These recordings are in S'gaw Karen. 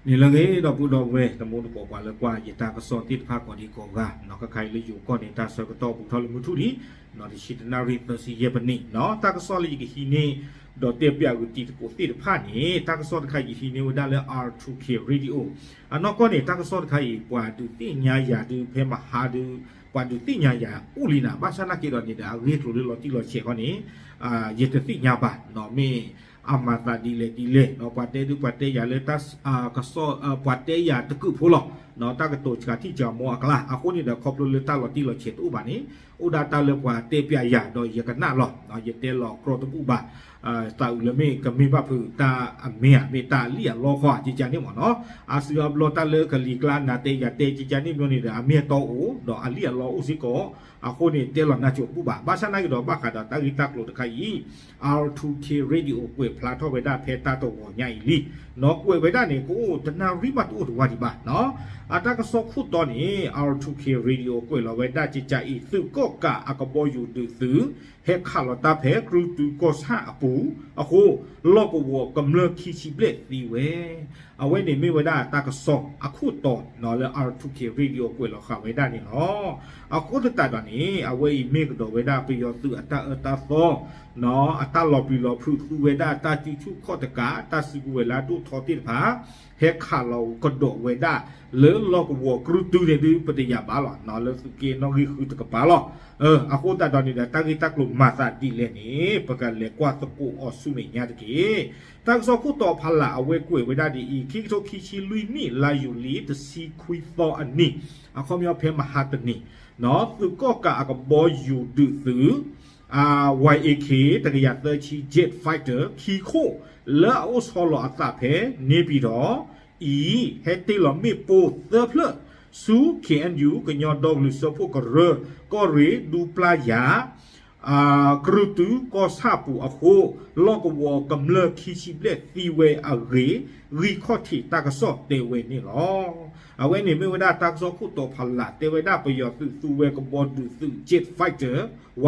န့ၣ်လၢအဂ့ၤ ဒီပုၢ်ဒီဝဲၢ် တမူတကိးပှၤလၢကွၢ်ယတၢ်ကစီၣ်သ့ၣ်တဖၣ်ကိးဒံကိးဂၤ, နီၢ်ကခါအံၤလၢယိၤကီၢ်န့ၣ် တၢ်ဆၢကတီၢ်ဘူးထီၣ်လၢမုၢ်ထူၣ်ဒံး, နီၢ်တဆံတနၣ်ရံၣ်သၢဆံယဲၢ်ပနံး, နီၢ်တၢ်ကစီၣ်လၢယကဟံးန့ၢ် ဒီးတဲပျးဂုာ်တံၤသကိးသ့ၣ်တဖၣ်န့ၣ် တၢ်ကစီၣ်တခါအံၤယဟံးန့ၢ်ဝဲဒၣ်လၢ R two K Radio အနီၢ်ကီၢ်န့ၣ် တၢ်ကစီၣ်တခါအံၤ ပှၤဒုးသ့ၣ်ညါယၤဒုး ဖဲမဟါဒုး ပှၤဒုးသ့ၣ်ညါယၤအိၣ်လံနၤ, ဘၣ်ဆၣ်နာ်က့ဒီးန့ၣ်ဒီး အဂ့ၢ်အကျိၤလၢလီၤတံၢ်လီၤဆဲးခီန့ၣ် ယတသ့ၣ်ညါဘၣ်, မ့ၢ်အမၤသးဒ်လဲၣ်ဒ်လဲၣ်, ပှၤတဲဒုးပှၤတဲယၤလၢ ကစီၣ် ပှၤတဲယၤတကုးဖိလီၤ, တၢ်ကတိၤစှၤထံၣ်စှၤမိအကျါ, အဃိန့ၣ်ဒီး ခီဖျိလၢတၢ်လီၤတံၢ်လီၤဆဲးတအိၣ်ဘၣ်န့ၣ် အိၣ်ဒၣ်တၢ်လၢပှၤတဲပျးယၤ ဒီးယကနၣ်လီၤ, ယတဲလီၤကြီတဘူၣ်ဘၣ်, သးအုးလၢမ့ၢ်ကမ့ၢ်ဘၣ်ဖုးတၢ်အမ့ၢ်ဧါ မ့ၢ်တၢ်အလံၣ်အလီခီဧါ ကကန့ၣ်မ့ၢ်နီၤ, အါစုအါဘျီတၢ်လၢကလံၤကျါနၤတဲယၤတဲ ကကန့ၣ်မ့ၢ်န့ၣ်ဒီး အမ့ၢ်အတီအိၣ် ဒီးအလံၣ်အလီအိၣ်စ့ၢ်ကီး, အဃိန့ၣ် တဲလီၤနါစိၤတဘူၣ်ဘၣ်, ဘၣ်ဆၣ်နာ်က့ဒီး ဘၣ်ဃးဒီးတၢ်ဂ့ၢ်တၢ်ကျိၤတခါအံၤ R two K Radio ကွဲးဖျါထီၣ်ဝဲဒၣ်ဖဲတၢ်တဝီၤညါအံၤလံ, နီၢ်ကွဲးဝဲဒၣ်န့ၣ် ကအိၣ်တနၣ်ရံၣ်ဘၣ်တအိၣ်တဝါဒံးဘၣ်နီၤ, အတၢ်ကစီၣ်ခိၣ်တီန့ၣ် R two K Radio ကွဲးလီၤဝဲဒၣ်ကကအံၤ သုးကီၣ်ကးအကဘီယူၤဒုးသုး ဟဲခးလီၤတၢ်ဖဲကြုၢ်တုကီၢ်ဆၣ်အပူၤအဃိ လီၢ်ကဝီၤကမျၢၢ်ခံဆံဘျဲၣ်သံဝဲ, အဝဲန့ၣ်မ့ၢ်ဝဲဒၣ်တၢ်ကစီၣ်အခိၣ်တီနီၤ လၢ R two K Radio ကွဲးလီၤဃာ်ဝဲဒၣ်န့ၣ်လီၤ. အဃိသတးဒီးန့ၣ် အဝဲအံၤမ့ၢ်ကဒီးဝဲဒၣ်ပယီၤသုးအတၢ်အၢတၢ်သီ အတၢ်လီၤပျံၤလီၤဖုးသူဝဲဒၣ်တၢ်စုဆူၣ်ခီၣ်တကး တၢ်စုကဝဲၤလၢအဒိၣ်ထီသ့ၣ်တဖၣ် ဟဲခးလီၤကဒီးဝဲဒၣ် လၢလီၢ်ကဝီၤကြုၢ်တုန့ၣ်ဒုး ပတယာ်ဘၣ်လီၤ, လၢသုးက့နီၣ်ဂံၢ်ဃုတကပၤလီၤ. အဃိသတးဒီးန့ၣ်ဒီး တၢ်ဂ့ၢ်တၢ်ကျိၤမၤသးဒ်လဲၣ်န့ၣ် ပကလဲၤကွၢ်သကိးအီၤဆူမဲာ်ညါတက့ၢ်. တၢ်ကစီၣ်ခိၣ်တီဖးလၢ်အဝဲကွဲးဝဲဒၣ်ဒ်အံၤ, ခံကထိခံဆံလွံၢ်နံၣ် လါယူၤလံ တဆံခွံသီအနံၤ, အခီပညီဖဲမဟါတနံၤ သုးကီၣ်ကးအကဘီယူၤဒုးသုး Y A K တကယၤသၢဆံ Jet Fighter ခံခိၣ် လၢအအိၣ်ဆီလီၤအသးဖဲ န့ၣ်ပၠံၤတီၤအံၤ ဟဲတ့ၢ်လီၤမ့ၣ်ပိၢ်သၢဖျၢၣ် ဆူ K N U ကညီဒီကလုာ်စၢဖှိၣ်ကရၢ ကီၢ်ရ့ၣ်ဒူပျၢ်ယၤ ကြုၢ်တုကီၢ်ဆၣ်ပူၤအဃိ လီၢ်ကဝီၤကမျၢၢ်ခံဆံဘျဲၣ်သံဝဲအဂ့ၢ် ဂံၢ်ခီၣ်ထံးတၢ်ကစီၣ်တဲဝဲန့ၣ်လီၤ. အဝဲန့ၣ်မ့ၢ်ဝဲဒၣ်တၢ်ကစီၣ်ခိၣ်တီဖးလၢ် တဲဝဲဒၣ်ပယီၤသုးသူဝဲကဘီဒုးသုး Jet Fighter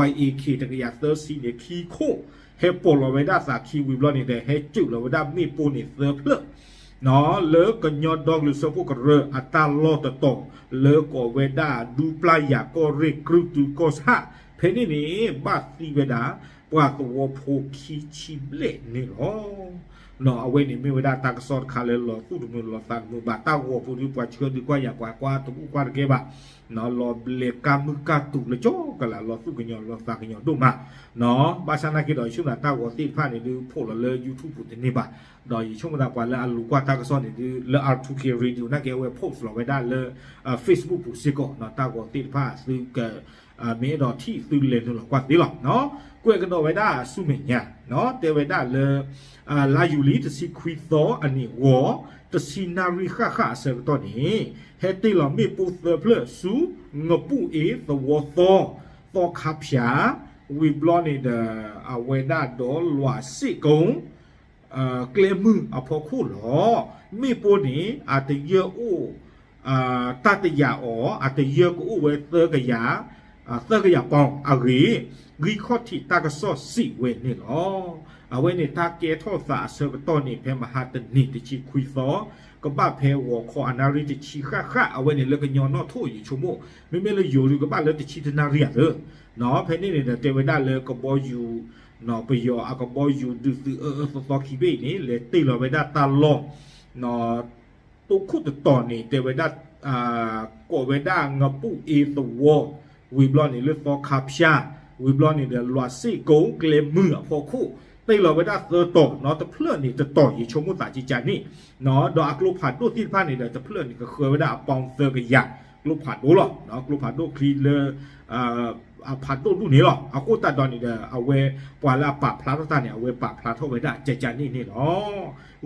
Y A K တကယၤသၢဆံန့ၣ် ခံခိၣ် ဟဲပိာ်လီၤဝဲဒၣ်သးခံဝံၤဘျီန့ၣ်ဒီး ဟဲစုးလီၤဝဲဒၣ်မ့ၣ်ပိၢ်န့ၣ်သၢဖျၢၣ် လၢကညီဒီကလုာ်စၢဖှိၣ်ကရၢအတၢ်လီၢ်တတီၤ လၢကိးဝဲဒၣ်ဒူပျၢ်ယၤကီၢ်ရ့ၣ်ကြုၢ်တုကီၢ်ဆၣ် ဖဲန့ၣ်န့ၣ် ဘၣ်သံဝဲဒၣ် ပှၤသဝီဖိခံဆံဘျဲၣ်န့ၣ်လီၤ. အဝဲန့ၣ်မ့ၢ်ဝဲဒၣ်တၢ်ကစီၣ်တခါလၢလီၤသူၣ်တမုာ်လီၤသးတမုာ်ဘၣ် တၢ်ဂီၤပူၤဒုးပှၤဆှၢဒုးကွၢ်ယၤပှၤကွၢ်တဘူၣ်ကွၢ်တကဲဘၣ် လီၤဘျဲးကါမုၢ်ကါတူာ်လၢကၠီကလး လီၤသူၣ်ကညီၤလီၤသးကညီၤဒိၣ်မး ဘၣ်ဆၣ်နာ်က့ဒီး ယဆိကမိၣ်တၢ်ဂီၤသ့ၣ်တဖၣ်န့ၣ်ဒုး ဖိးလီၤလၢ YouTube ပူၤတန့ၢ်ဘၣ်, ဒီးယဆိကမိၣ်သးပှၤလၢအလူၤကွၢ်တၢ်ကစီၣ်န့ၣ်ဒုး လၢ R two K Radio နာ်က့ အဝဲ post လီၤဝဲဒၣ်လၢ Facebook ပူၤစ့ၢ်ကီး တၢ်ဂီၤသ့ၣ်တဖၣ်သုက မ့ၢ်အဲၣ်ဒိးထံၣ်သုလဲၤနုာ်လီၤကွၢ်သ့လီၤ. ကွဲးကဒီးဝဲဒၣ်ဆူမဲာ်ညါ တဲဝဲဒၣ်လၢ လါယူၤလံတဆံခွံသီအနံၤဂီၤ တဆံနၣ်ရံၣ်ဃၣ်ဃၣ်အဆၢကတီၢ်န့ၣ် ဟဲတ့ၢ်လီၤမ့ၣ်ပိၢ်သၢဖျၢၣ်ဆူ ငပူၣ်အ့သဝီသီ သီခါဖၠၣ် ဝံၤဘျီန့ၣ်ဒီး အဝဲဒၣ်ဒီးလွးစ့ၣ်ကိ ကျဲမုၢ်အဖီခိၣ်လီၤ. မ့ၣ်ပိၢ်န့ၣ် အတယၢၢ်အိၣ် တၢ်တယာ်အီၤ အတယၢၢ်ကအိၣ်ဝဲသၢကယၤ သၢကယၤပီၣ်အဂ့ၢ် ဂံၢ်ခီၣ်ထံးတၢ်ကစီၣ်စံးဝဲန့ၣ်လီၤ. အဝဲန့ၣ်တၢ်ကဲထီၣ်သးအဆၢကတီၢ်န့ၣ် ဖဲမဟါတနံၤတဆံခွံသီ ကဘၣ်ဖဲဂီၤခီအနၣ်ရံၣ်တဆံဃၣ်ဃၣ် အဝဲန့ၣ်လၢကညီနီၣ်ထိၣ်ယဆိကမိၣ် မ့မ့ၢ်လၢယိၤဒုးကဘၣ်လၢတဆံတနၣ်ရံၣ်ဧါသၢ ဖဲန့ၣ်န့ၣ်ဒီးတဲဝဲဒၣ်လၢကဘီယူၤ ပယီၤအကဘီယူၤဒုးသုးအၢအၢသီသီခံဘ့ၣ်အံၤန့ၣ် လဲၤတ့ၢ်လီၤဝဲဒၣ်တၢ်လီၢ် တိခိၣ်တတီၤန့ၣ် တဲဝဲဒၣ် ကိးဝဲဒၣ်ငပူၣ်အ့သဝီ ဝံၤဘျီန့ၣ်လၢသီခါဖၠၣ် ဝံၤဘျီန့ၣ်ဒီးလွးစ့ၣ်ကိ ကျဲမုၢ်အဖီခိၣ် တ့ၢ်လီၤဝဲဒၣ်သၢတီၤ တဖျၢၣ်န့ၣ်တတီၤ ယဆိကမိၣ်သးကကန့ၣ် ဒီးအကျိဖးဒိၣ်သ့ၣ်တဖၣ်န့ၣ်ဒီး တဖျၢၣ်န့ၣ်ကဃၢဝဲဒၣ်အပီၣ်သၢကယၤ ကျိဖးဒိၣ်လီၤ. ကျိဖးဒိၣ်ချံလၢ အဖးဒိၣ်ဒူၣ်န့ၣ်လီၤ. အဃိသတးဒီးန့ၣ်ဒီး အဝဲပှၤလၢအပာ်ဖျါထီၣ်တၢ်န့ၣ် အဝဲပာ်ဖျါထီၣ်ဝဲဒၣ်ကကန့ၣ်န့ၣ်လီၤ.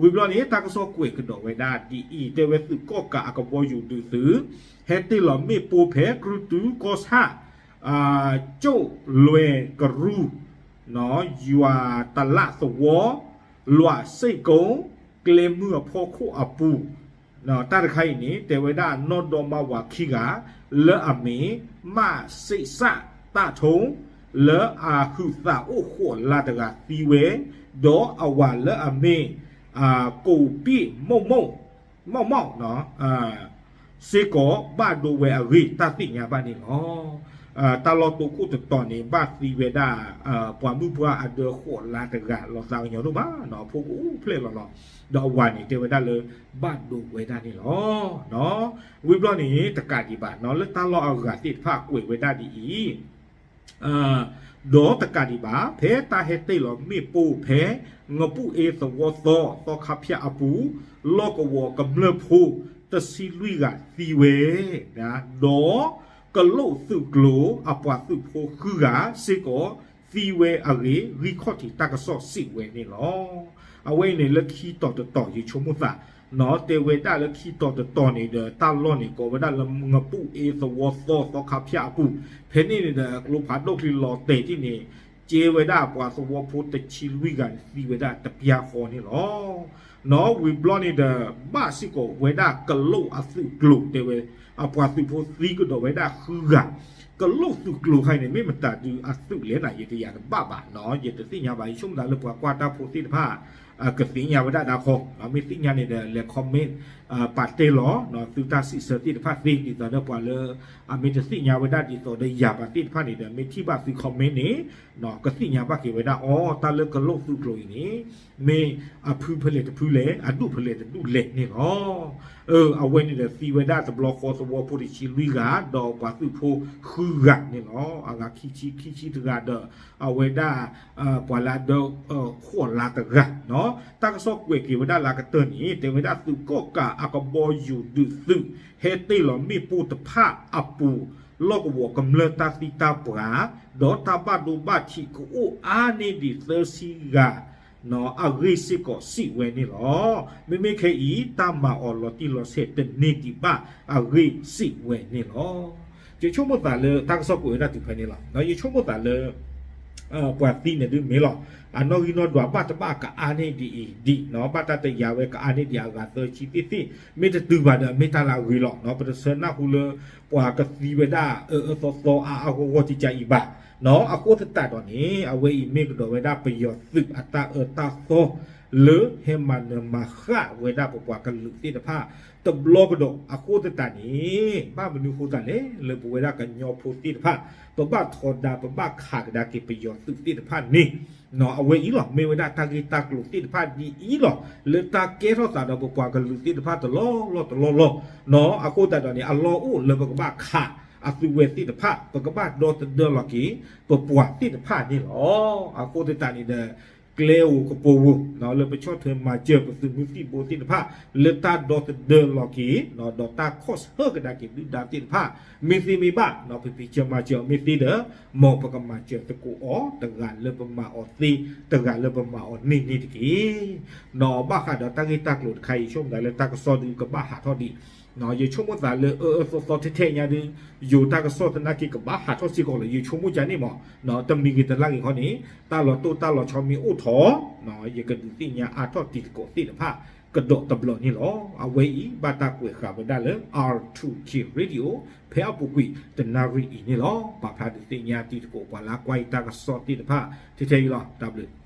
ဝံၤဘျီန့ၣ် တၢ်ကစီၣ်ကွဲးကဒီးဝဲဒၣ်ဒ်အံၤ တဲဝဲသုးကီၣ်ကးအကဘီယူၤဒုးသုး ဟဲတ့ၢ်လီၤမ့ၣ်ပိၢ်ဖဲကြုၢ်တုကီၢ်ဆၣ် ကၠိၣ်လွဲၤကရူၢ် ယွၤတလးသဝီ လွးစ့ၣ်ကိ ကျဲမုၢ်အဖီခိၣ်အပူၤ တၢ်တခါအံၤန့ၣ် တဲဝဲဒၣ်နီၢ်ဒီမါဝၤခံဂၤ လၢအမ့ၢ် မးစ့းစးတၢ်ထိ လၢအဟုးသးအိၣ်ဃိးလါတဂၤသံဝဲ ဒီးအဝၤလၢအမ့ၢ် ကိးပံၣ်မိၢ်မိၢ် မီၣ်မီၣ် စ့ၢ်ကီးဘၣ်ဒိဝဲအဂ့ၢ် တၢ်သ့ၣ်ညါဘၣ်န့ၣ်လီၤ. တၢ်လီၢ်တိခိၣ်တတီၤန့ၣ် ဘၣ်သံဝဲဒၣ် ပှၤမုၣ်ပှၢ်အဒၢဃိးလါတဂၤ လီၤသးကညီၤဒိၣ်မး အဖိကအိၣ်ဖျဲၣ်လီၤလီၤ. ဒီးအဝၤန့ၣ် တဲဝဲဒၣ်လၢ ဘၣ်ဒိဝဲဒၣ်န့ၣ်လီၤ. ဝံၤဘျီန့ၣ် တကးဒံးဘၣ် လၢတၢ်လီၢ်အဂၤသ့ၣ်တဖၣ်ကွဲးဝဲဒၣ်ဒ်အံၤ ဒီးတကးဒံးဘၣ် ဖဲတၢ်ဟဲတ့ၢ်လီၤမ့ၣ်ပိၢ်ဖဲ ငပူၣ်အ့သဝီသီ သီခါဖၠၣ်အပူၤ လီၢ်ကဝီၤကမျၢၢ်ဖိ တဆံလွံၢ်ဂၤသံဝဲ, ဒီးကလိာ်သုးကျိၤအပှၤသုးဖိဃုဂၤစ့ၢ်ကီးသံဝဲအဂ့ၢ် ဂံၢ်ခီၣ်ထံးတၢ်ကစီၣ်စံးဝဲန့ၣ်လီၤ. အဝဲအံၤန့ၣ်လၢခံတီၤတတီၤ ယဆိကမိၣ်သး တဲဝဲဒၣ်လၢခံတီၤတတီၤန့ၣ်ဒီး တၢ်လီၢ်န့ၣ်ကိးဝဲဒၣ်လၢ ငပူၣ်အ့သဝီသီ သီခါဖၠၣ်အပူၤ ဖဲန့ၣ်န့ၣ်ဒီး ကျိဖးဒိၣ်ချံလီၤတဲာ်တ့ၢ်န့ၣ် ကဲဝဲဒၣ်ပှၤသဝီဖိတဆံလွံၢ်ဂၤန့ၣ် သံဝဲဒၣ်တပျၢ်ဃီန့ၣ်လီၤ. နီၢ်ဝံၤဘျီန့ၣ်ဒီး ဘၣ်စ့ၢ်ကီးဝဲဒၣ်ကလိာ်အသုးကျိၤ တဲဝဲ အပှၤသုးဖိသံကဒီးဝဲဒၣ်ဃုဂၤ, ကလိာ်သုးကျိၤခါအံၤန့ၣ် မ့ၢ်မတၤဒုးအသုးလဲၣ်န့ၣ် ယတယၤတဘၣ်ဘၣ်နီၢ် ယတသ့ၣ်ညါဘၣ် ယဆိကမိၣ်သးလၢပှၤကွၢ်တၢ်ဖိသ့ၣ်တဖၣ် ကသ့ၣ်ညါဝဲဒၣ်ဒၣ်ခီ, မ့ၢ်သ့ၣ်ညါန့ၣ်ဒီး လဲၤ comment ပာ်တဲလီၤ သုတၢ်စံးဆၢသ့ၣ်တဖၣ်သ့ ဒ်သိးဒီးပှၤလၢ အမ့ၢ်တသ့ၣ်ညါဝဲဒၣ်ဒ်သိးဒီးယၤဘၣ်သ့ၣ်တဖၣ်န့ၣ်ဒီး မ့ၢ်ထံၣ်ဘၣ်သု comment န့ၣ် ကသ့ၣ်ညါဘၣ်က့ၤဝဲဒၣ်အီၤ တၢ်လၢကလိာ်သုးကျိၤအံၤန့ၣ် မ့ၢ်အဖုဖဲလဲၣ်တဖုလဲၣ် အဒူၣ်ဖဲလဲၣ်တဒူၣ်လဲၣ်န့ၣ်လီၤ. အဝဲန့ၣ်ဒီးသံဝဲဒၣ်တဘျီဃီသဝီဖိတဆံလွံၢ်ဂၤ ဒီးပှၤသုးဖိဃုဂၤန့ၣ်လီၤ. အဂၤခံဆံခံဆံတဂၤဒီး အဝဲဒၣ် ပှၤလၢအဒၢဃိးလါတဂၤနီၢ် တၢ်ကစီၣ်ကွဲးက့ၤဝဲဒၣ်လၢအကတၢၢ်န့ၣ် တဲဝဲဒၣ်သုးကီၣ်ကးအကဘီယူၤဒုးသုး ဟဲတ့ၢ်လီၤမ့ၣ်ပိၢ်တဖၣ်အပူၤ လီၢ်ကဝီၤကမျၢၢ်တၢ်သံတၢ်ပှၢ် ဒီးတၢ်ဘၣ်ဒိဘၣ်ထံးကအိၣ်အါန့ၢ်ဒံးသၢဆံဂၤ အဂ့ၢ်စ့ၢ်ကီးစံးဝဲန့ၣ်လီၤ. မ့မ့ၢ်ခဲအံၤ တၢ်မၤအီၤလီၤတံၢ်လီၤဆဲးတန့ၢ်ဒံးဘၣ်အဂ့ၢ်စံးဝဲန့ၣ်လီၤ. ယဆိကမိၣ်သးလၢတၢ်ကစီၣ်ကွဲးဝဲဒၣ်တုၤဖဲန့ၣ်လီၤ. ယဆိကမိၣ်သးလၢ ပှၤသံန့ၣ်ဒုးမ့ၢ်လီၤ. အနီၣ်ဂံၢ်နီၣ်ဒွးဘၣ်တဘၣ်ကအါန့ၢ်ဒံးအံၤဒံးနီၢ် ဘၣ်တၢ်တယာ်ဝဲကအါန့ၢ်ဒံးအဂၤသၢဆံသ့ၣ်သ့ၣ် မ့ၢ်တတုၤဘၣ်ဒီးမ့ၢ်တၢ်လၢအဂ့ၤလီၤ. ပတဆၢနၢ်ဟူလၢ ပှၤကသံဝဲဒၣ်အအၢအၢသီသီအါအါဂီၢ်ဂီၢ်ကကါအံၤဘၣ်နီၢ် အဃိသတးဒီးန့ၣ် အဝဲအံၤမ့ၢ်ကဒီးဝဲဒၣ်ပယီၤသုးအတၢ်အၢတၢ်သီ လၢဟဲမၤနၢၤမၤဃၣ်ဝဲဒၣ်ပပှၤကလုာ်သ့ၣ်တဖၣ် တဘျီကဒီး အဃိသတးန့ၣ် ဘၣ်မနုၤဃိသတးလဲၣ် လၢပဝဲဒၣ်ကညီဖိသ့ၣ်တဖၣ် ပဘၣ်ထီဒါ ပဘၣ်ခးကဒါက့ၤပယီၤသုးသ့ၣ်တဖၣ်န့ၣ် အဝဲအံၤလီၤ မ့ၢ်ဝဲဒၣ်တၢ်ဂ့ၢ်တၢ်ကျိၤသ့ၣ်တဖၣ်ဒ်အံၤလီၤ. လၢတၢ်ကဲထီၣ်သးဒီးပပှၤကလုာ်သ့ၣ်တဖၣ်တလီၢ်လီၢ်တလီၢ်လီၢ်နီၢ် အဃိသတးဒီးန့ၣ် အလီၢ်အိၣ်လၢပကဘၣ်ခးအသုဝဲသ့ၣ်တဖၣ် ပကဘၣ်ဒီသဒၢလီၤက့ၤ ပပှၤသ့ၣ်တဖၣ်န့ၣ်လီၤ. အဃိသတးန့ၣ်ဒီး ကျဲဧိၤကပိာ်ဧိၤ လၢပဆီၣ်ထွဲမၤစၢၤပသုးမုၢ်သံၣ်ဘိသ့ၣ်တဖၣ် လၢတၢ်ဒီသဒၢလီၤက့ၤ ဒီးတၢ်ခီၣ်ဆၢကဒါက့ၤဒုၣ်ဒါသ့ၣ်တဖၣ် မ့ၢ်သ့မ့ၢ်ဘၣ် ပဖံးစၢၤမၤစၢၤအီၤမ့ၢ်သ့ဒီး မ်ပကမၤစၢၤသကိးအီၤ တဂၤလၢပမၤအီၤသ့ တဂၤလၢပမၤအီၤန့ၢ်န့ၢ်တက့ၢ်. ဒီးဘၣ်ဃးဒီးတၢ်ဂ့ၢ်တၢ်ကျိၤတခါအံၤ ယဆိကမိၣ်သးလၢတၢ်ကစီၣ်ဒုးကဘၣ်ဟးထီၣ်ဒံး ယဆိကမိၣ်သးလၢအအၢအၢသီသီထဲထဲညါဒုး ယိၤတၢ်ကစီၣ်သနာ်က့ကဘၣ်ဟးထီၣ်စ့ၢ်ကီးလီၤ ယဆိကမိၣ်ကန့ၣ်မး တမံၤဂ့ၤတလၢ်ဂ့ၤခီန့ၣ် တၢ်လီၤတိၢ်တၢ်လီၤဆီမ့ၢ်အိၣ်ထီၣ် ယကဒုးသ့ၣ်ညါအါထီၣ်တံၤသကိးသ့ၣ်တဖၣ် ကဒီးတဘျီန့ၣ်လီၤ. အဝဲအံၤ ဘၣ်တၢ်ကွဲးဃာ်ဝဲဒၣ်လၢ R two K Radio ဖဲအပူၤကွံာ်တနၣ်ရံၣ်အံၤန့ၣ်လီၤ. ပာ်ဖျါဒုးသ့ၣ်ညါတံၤသကိးပှၤလၢကွၢ်ယတၢ်ကစီၣ်သ့ၣ်တဖၣ် ထဲထဲအံၤလီၤ. တၢ်ဘျုး